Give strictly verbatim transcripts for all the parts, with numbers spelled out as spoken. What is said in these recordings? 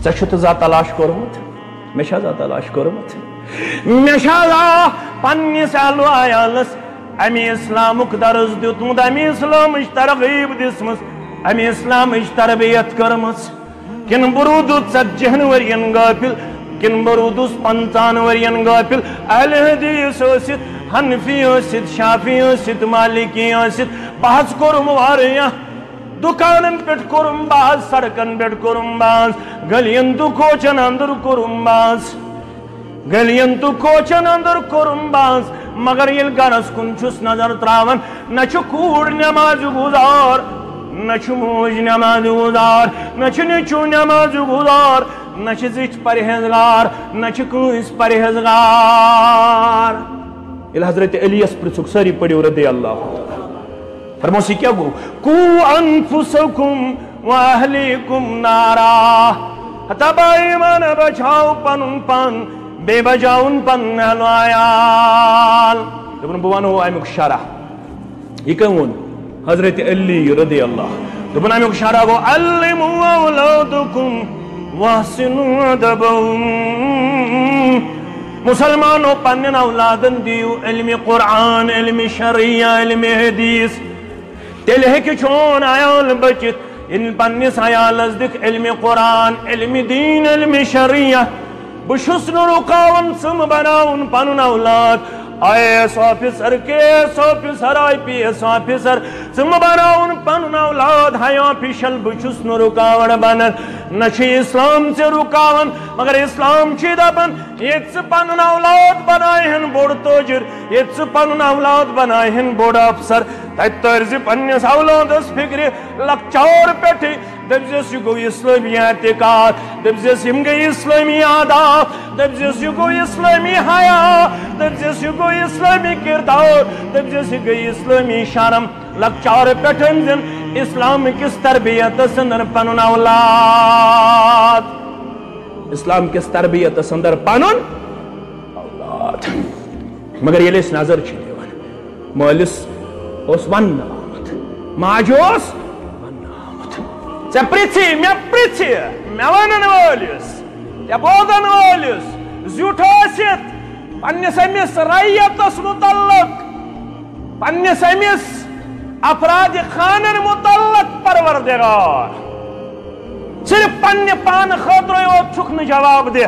ژےٚ چھُتھ زانٛہہ تلاش کوٚرمُت؟ مےٚ چھا زانٛہہ تلاش کوٚرمُت؟ مےٚ چھا زانٛہہ پننِس اہل و عیالس اَمہِ اسلامُک درس دیُتمُت، اَمہِ اسلامٕچ ترغیب دِژمٕژ، اَمہِ اسلامٕچ تربیت کٔرمٕژ؟ کِنہٕ بہٕ روٗدُس ژتجی ہن ؤرین غٲفِل، کِنہٕ بہٕ روٗدُس پنٛژاہن ؤرین غٲفِل؟ اہل حدیث ٲسِتھ، حنفی ٲسِتھ، شافعی ٲسِتھ، مالکی ٲسِتھ، بہٕ حظ کوٚرُم واریاہ۔ دُکانن پٮ۪ٹھ کوٚرُم باز، سڑکن پٮ۪ٹھ کوٚرُم باز، گلین تہٕ کوچن اندر کوٚرُم باز، گلین تہٕ کوچن اندر کوٚرُم باز، مگر ییٚلہِ گرس کُن چھُس نظر تراوان، نہ چھُ کوٗر نمازِ گُزار، نہ چھُ موج نمازِ گُزار، نہ چھُ نیٚچُو نمازِ گُزار، نہ چھِ زِٹھۍ پرہیزگار، نہ چھِ کٲنٛسہِ پرہیزگار۔ ییٚلہِ حضرت علی یس پرژھُکھ، سٲری پٔرِو رضی اللہ عنہ۔ فرموس، یہِ کیٛاہ گوٚو؟ قو انفسکم و اہلیکم نارا۔ ہتا با ایمان، بچاو پنُن پان، بیٚیہِ بچاوُن پنُن اہل و عیال۔ دوٚپُن، بہٕ ونہو امیُک شرح۔ یہِ کٔمۍ ووٚن؟ حضرت علی رضی اللہ۔ دوٚپُن، امیُک شرح گوٚو، علموا اولادکم واحسنوا ادبہم۔ مسلمانو، پننٮ۪ن اولادن دِیِو علمِ قرآن، علمِ شریعہ، علمِ حدیث۔ تیٚلہِ ہیٚکہِ چون عیال بٔچِتھ۔ ییٚلہِ پننِس عیالس دِکھ علمِ قرآن، علمِ دین، علمِ شریعہ، بہٕ چھُس نہٕ رُکاوان ژٕ مہٕ بناوُن پنُن اولاد I A S officer, K A S officer, I P S officer, ژٕ مہٕ بناوُن پنُن اولاد ہائی آفیشل، بہٕ چھُس نہٕ رُکاوان بنان۔ نہ چھُ اسلام ژےٚ رُکاوان، مگر اسلام چھُے دپان، ییٚتہِ ژٕ پنُن اولاد بناوِ ہن بوٚڑ تٲجر، ییٚتہِ ژٕ پنُن اولاد بناوِ ہن بوٚڑ افسر، تتہِ تٲرۍ زِ پننِس اولادس فکرِ لۄکچار پٮ۪ٹھٕے۔ دٔپزٮ۪س، یہِ گوٚو اسلٲمی اعتقاد۔ دٔپزٮ۪س، یِم گٔے اسلٲمی آداب۔ دٔپزٮ۪س، یہِ گوٚو اسلٲمی حیا۔ دٔپزٮ۪س، یہِ گوٚو اسلٲمی کردار۔ دٔپزٮ۪س، یہِ گٔے اسلٲمی شرم۔ لۄکچار پٮ۪ٹھ أنۍ زٮ۪ن اسلام کِس تربیتس اندر پنُن اولاد۔ اسلام کِس تربیتس اندر پنُن اولاد۔ مگر ییٚلہِ أسۍ نظر چھِ دِوان، مٲلِس اوس وننہٕ آمُت، ماجہِ اوس وننہٕ آمُت۔ ژےٚ پرژھی، مےٚ پرژھی، مےٚ ونن وٲلِس، ژےٚ بوزن وٲلِس، زیُٹھ ٲسِتھ، پننِس أمِس رعیتس متعلق، پننِس أمِس افراد خانن متعلق پروردگار۔ صرف پننہِ پانہٕ خٲطرَے یوت چھُکھ نہٕ جواب دہ،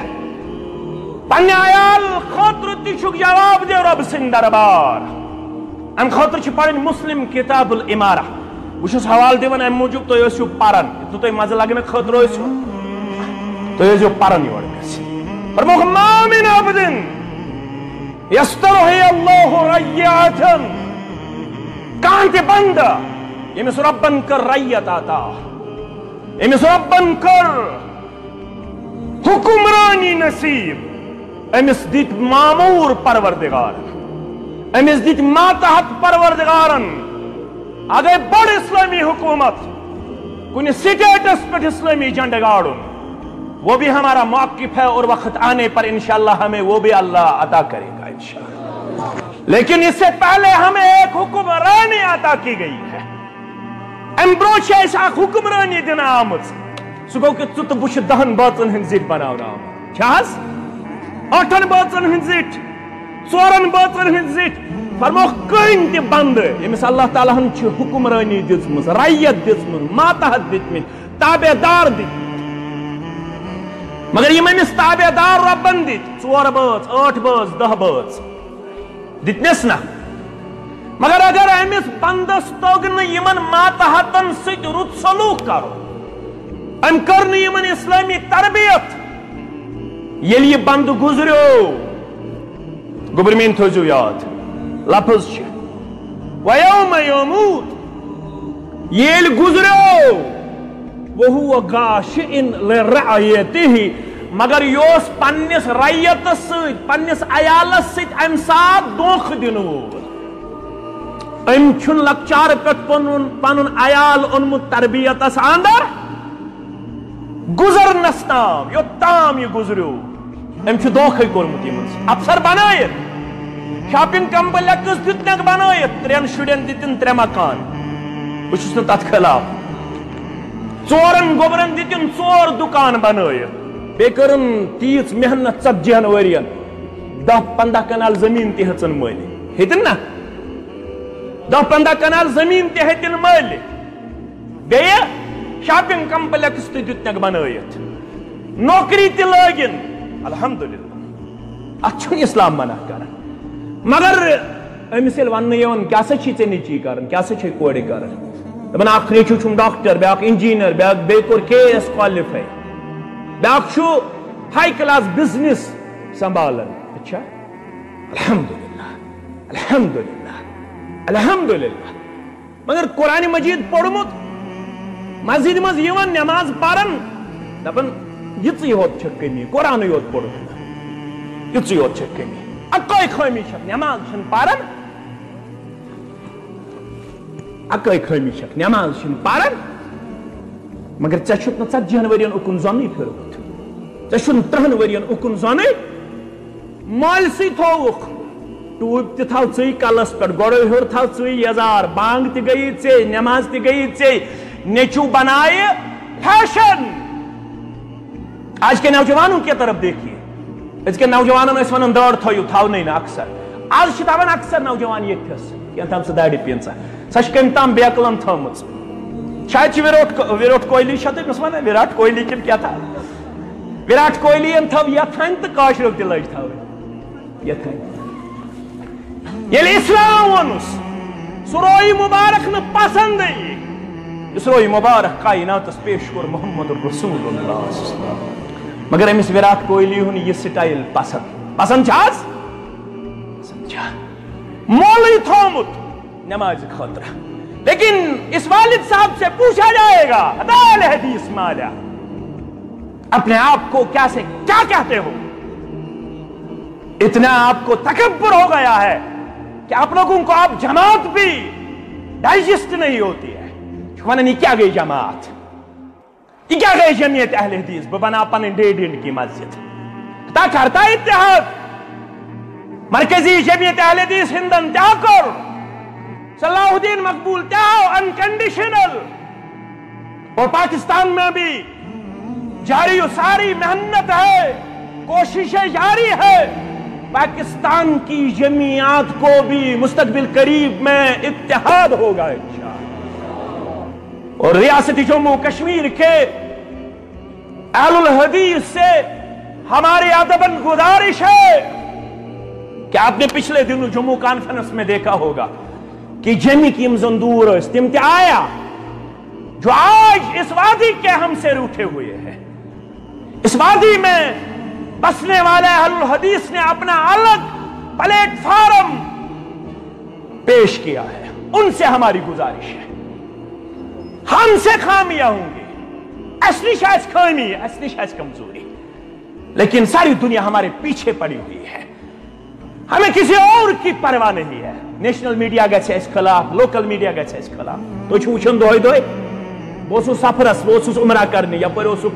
پننہِ عیال خٲطرٕ تہِ چھُکھ جواب دہ رۄب سٕنٛدِ دربار۔ امہِ خٲطرٕ چھِ پرٕنۍ مسلم کتاب الامارہ۔ بہٕ چھُس حوالہٕ دِوان امہِ موٗجوٗب، تُہۍ ٲسِو پران، یُتھ نہٕ تۄہہِ مزٕ لگنہٕ خٲطرٕ ٲسِو، تُہۍ ٲسِو پران یورٕ گژھِ۔ فرمووُکھ، ما من عبد یسترعی اللہ رعیتاً۔ کانٛہہ تہِ بندٕ، ییٚمِس رۄبن کٔر رعیت عطا، أمِس رۄبن کٔر حکمرٲنی نصیب، أمِس دِتۍ ماموٗر پروردگارن، أمِس دِتۍ ماتحت پروردگارن۔ اگرے بٔڑ اسلٲمی حکوٗمت، کُنہِ سٹیٹس پٮ۪ٹھ اسلٲمی جنڈٕ گاڑُن، وہ بھی ہمارا موقف ہے اور وقت آنے پر انشاءاللہ ہمیں وہ بھی اللہ عطا کرے گا انشاءاللہ۔ لیکن اس سے پہلے ہمیں ایک حکمرانی عطا کی گئی ہے۔ امہِ برونٛہہ چھِ اَسہِ اکھ حکمرٲنی دِنہٕ آمٕژ۔ سُہ گوٚو کہِ ژٕ تہٕ بہٕ چھِ دَہَن بٲژَن ہٕنٛدۍ زِٹھۍ بناونہٕ آمٕتۍ۔ چھِ حظ؟ ٲٹھَن بٲژَن ہٕنٛدۍ زِٹھۍ، ژورَن بٲژَن ہٕنٛدۍ زِٹھۍ۔ فرمووُکھ، کٕہٕنۍ تہِ بندٕ، ییٚمِس اللہ تعالیٰ ہَن چھِ حکمرٲنی دِژمٕژ، رعیت دِژمٕژ، ماتحت دِتمٕتۍ، تابع دار دِتمٕتۍ۔ مگر یِم أمِس تابع دار رۄبَن دِتۍ، ژور بٲژ، ٲٹھ بٲژ، دَہ بٲژ۔ دِتنس نہ۔ مگر اگر أمِس بندس توٚگ نہٕ یِمن ماتحتن سۭتۍ رُت سلوک کرُن، أمۍ کٔر نہٕ یِمن اسلٲمی تربیت، ییٚلہِ یہِ بندٕ گُزریو، گوٚبرۍ میٲنۍ تھٲوزیو یاد، لفظ چھِ، ویوم یموت، ییٚلہِ گُزریو، وہو غاشئن لرعیتہ، مگر یہِ اوس پننِس رعیتس سۭتۍ، پننِس عیالس سۭتۍ امہِ ساتہٕ دھوکہ دِنہٕ وول۔ أمۍ چھُنہٕ لۄکچارٕ پٮ۪ٹھ پنُن، پنُن عیال اوٚنمُت تربیتس اندر، گُزرنس تام، یوٚت تام یہِ گُزریو۔ أمۍ چھُ دھوکھے کوٚرمُت یِمن سۭتۍ۔ افسر بنٲیِتھ، شاپنگ کمپلیکس دِتنکھ بنٲیِتھ، ترٛٮ۪ن شُرٮ۪ن دِتِن ترٛےٚ مکان۔ بہٕ چھُس نہٕ تتھ خلاف۔ ژورن گوٚبرن دِتِن ژور دُکان بنٲیِتھ۔ بیٚیہِ کٔرٕن تیٖژ محنت ژتجی ہن ؤرین، دَہ پنٛداہ کنال زٔمیٖن تہِ ہیٚژٕن مٔلۍ۔ ہیٚتِن نا؟ دَہ پنٛداہ کنال زٔمیٖن تہِ ہیٚتِن مٔلۍ۔ بیٚیہِ شاپنگ کمپلیکس تہِ دیُتنکھ بنٲیِتھ۔ نوکری تہِ لٲگِن۔ الحمدللہ۔ اتھ چھُنہٕ اسلام منع کران۔ مگر أمِس ییٚلہِ وننہٕ یِوان، کیٛاہ سا چھِ ژےٚ نیٚچی کران، کیٛاہ سا چھے کورِ کران؟ دپان، اکھ نیٚچوٗ چھُم ڈاکٹر، بیٛاکھ انجینئر، بیٛاکھ بیٚیہِ کوٚر کے اے ایس کوالیفاے، بیٛاکھ چھُ ہاے کلاس بزنس سنبھالان۔ اچھا، الحمدللہ، الحمدللہ، الحمدللہ۔ مگر قرآن مجید پوٚرمُت، مسجد منٛز یِوان نماز پران، دپان، یِژٕے ہوت چھےٚ کٔمی، قرآنٕے یوت پوٚرمُت، یِژٕے ہوت چھےٚ کٔمی۔ اکٲے خٲمی چھکھ، نماز چھِنہٕ پران، اکٲے خٲمی چھکھ، نماز چھِنہٕ پران، مگر ژےٚ چھُتھ نہٕ ژتجی ہن ؤرین اُکُن زۄنٕے پھِرمُت، ژےٚ چھُنہٕ ترٕہن ؤرین اُکُن زۄنٕے۔ مالۍ سٕے تھووُکھ، ٹوٗپۍ تہِ تھاو ژٕے کلس پٮ۪ٹھ، گۄڈَے ہیوٚر تھاو ژٕے یزار، بانگ تہِ گٔیی ژے، نماز تہِ گٔیی ژے، نیٚچوٗ بنایہِ فیشن۔ آج کے نوجوانوں کی طرف دیکھیے، أزکٮ۪ن نوجوانن ٲسۍ ونان دٲڑ تھٲیِو، تھاونٕے نہٕ اکثر۔ آز چھِ تھاوان اکثر نوجوان ییٚتھس، کینٛہہ تھاو سُہ داڑِ پیٖنژہ، سۄ چھِ کٔمۍ تام بیکلن تھٲومٕژ۔ شاید چھِ وِراٹھ کو-، وِراٹھ کوہلی چھا تٔمِس ونان، وِراٹھ کوہلی کِنہٕ کیٛاہ تھا؟ وِراٹھ کوہلی ین تھٲو یتھن تہٕ کٲشریو تہِ لٲج تھاوٕنۍ یتھن۔ ییٚلہِ اسلام ووٚنُس، سُہ روے مبارک نہٕ پسندٕے۔ یُس روے مبارک کائناتس پیش کوٚر محمد رسول اللہ۔ مگر أمِس وِراٹھ کوہلی ہُنٛد یہِ سٹایل پسند، پسند چھا حظ؟ پسند چھا؟ مولٕے تھومُت نماز خٲطرٕ۔ لیکن اس والد صاحب سے پوچھا جائے گا، ہتا اہل حدیث مالا، اپنے آپ کو کیا سے کیا کہتے ہو؟ اتنا آپ کو تکبر ہو گیا ہے کہ آپ لوگوں کو آپ جماعت بھی ڈائجسٹ نہیں ہوتی ہے۔ چھُ وَنان، یہِ کیٛاہ گٔے جماعت؟ یہِ کیٛاہ گٔے جمعیت اہل حدیث؟ بہٕ بناو پنٕنۍ ڈیڈ اینڈ کی مسجد۔ ہتا کرتا اتحاد۔ مرکزی جمعیت اہل حدیث ہندن تہِ آو کوٚر۔ صلاح الدین مقبول تہِ آو انکنڈیشنل۔ اور پاکستان میں بھی جاری و ساری محنت ہے، کوششیں جاری ہے۔ پاکستان کی جمعیات کو بھی مستقبل قریب میں اتحاد ہوگا انشاءاللہ۔ اور ریاست جموں و کشمیر کے اہل الحدیث سے ہماری ادباً گزارش ہے کہ آپ نے پچھلے دنوں جموں کانفرنس میں دیکھا ہوگا کہ جمعی کی ہم زندور اس تم آیا، جو آج اس وادی کے ہم سے روٹھے ہوئے ہیں۔ اس وادی میں بسنے والے اہل الحدیث نے اپنا الگ پلیٹ فارم پیش کیا ہے، ان سے ہماری گزارش ہے، ہم سے خامیاں ہوں گی، اصلی شاید خامی، اصلی شاید کمزوری، لیکن ساری دنیا ہمارے پیچھے پڑی ہوئی ہے۔ ہمیں کسی اور کی پرواہ نہیں ہے۔ نیشنل میڈیا گژھِ اَسہِ خلاف، لوکل میڈیا گژھِ اَسہِ خلاف۔ تُہۍ چھِو وٕچھان دۄہے دۄہے، بہٕ اوسُس سفرس، بہٕ اوسُس عمرہ کرنہِ، یپٲرۍ اوسُکھ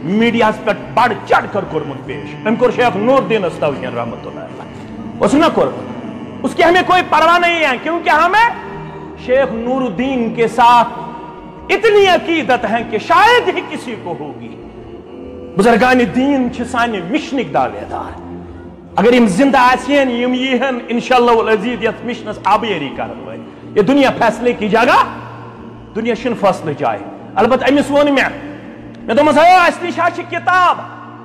میڈیاہس پٮ۪ٹھ بڑ چڑھ کر کوٚرمُت پیش۔ أمۍ کوٚر شیخ نور الدینس توہین رحمت اللہ علیہ۔ اوسُکھ نہ کوٚرمُت؟ اس کی ہمیں کوئی پرواہ نہیں ہے، کیونکہ ہمیں شیخ نور الدین کے ساتھ اتنی عقیدت ہے کہ شاید ہی کسی کو ہوگی۔ بزرگان دین چھِ سانہِ مشنٕکۍ دعویدار۔ اگر یِم زندٕ آسہِ ہن، یِم یی ہن انشاءاللہ العزیز یتھ مشنس آبیٲری کرن وٲلۍ۔ یہ دنیا فیصلے کی جگہ، دنیا چھُنہٕ فٲصلہٕ جاے۔ البتہ أمِس ووٚن مےٚ، مےٚ دوٚپمَس، "ہے، اَسہِ نِش حظ چھِ کِتاب۔"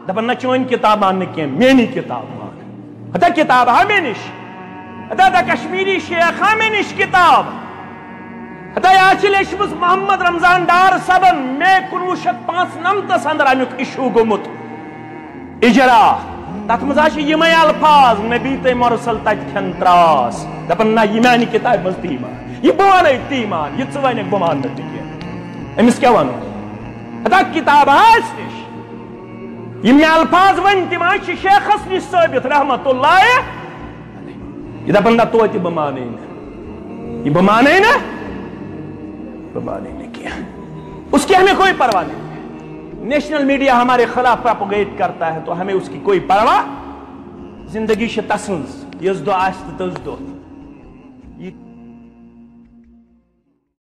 دَپان، "نہ، چٲنۍ کِتاب اَن نہٕ کینٛہہ، میٛٲنی کِتاب اَن۔" ہتا کِتاب ہا مےٚ نِش، ہتا، ہتا کشمیٖری شیخ ہا مےٚ نِش کِتاب۔ ہتا یہِ حظ چھِ لیٚچھمٕژ محمد رمضان ڈار صٲبن، مے کُنوُہ شیٚتھ پانٛژھ نَمتَس اندر اَمیُک issue گوٚمُت۔ اجرا۔ تتھ منٛز حظ چھِ یِمے الفاظ، نبی تہٕ مرسل تتہِ کھٮ۪ن تراس۔ دپان، نہ، یہِ میانہِ کتابہِ منٛز تی مان، یہِ بہٕ ونَے تی مان، یہِ ژٕ ونکھ بہٕ مانہٕ نہٕ تہِ کینٛہہ۔ أمِس کیٛاہ ونو؟ ہتا کتاب آسہِ نِش۔ یِم مےٚ الفاظ ؤنۍ، تِم حظ چھِ شیخس نِش ثٲبت رحمت اللہ۔ یہِ دپان، نہ، توتہِ بہٕ مانَے نہٕ، یہِ بہٕ مانَے نہٕ، بہٕ مانَے نہٕ کینٛہہ۔ اس کی ہمیں کوئی پرواہ نہیں۔ نیشنل میڈیا ہمارے خلاف پروپوگیٹ کرتا ہے تو ہمیں اس کی کوئی پرواہ۔ زندگی چھِ تسٕنٛز، یۄس دۄہ آسہِ تہٕ تٔژ دۄہ۔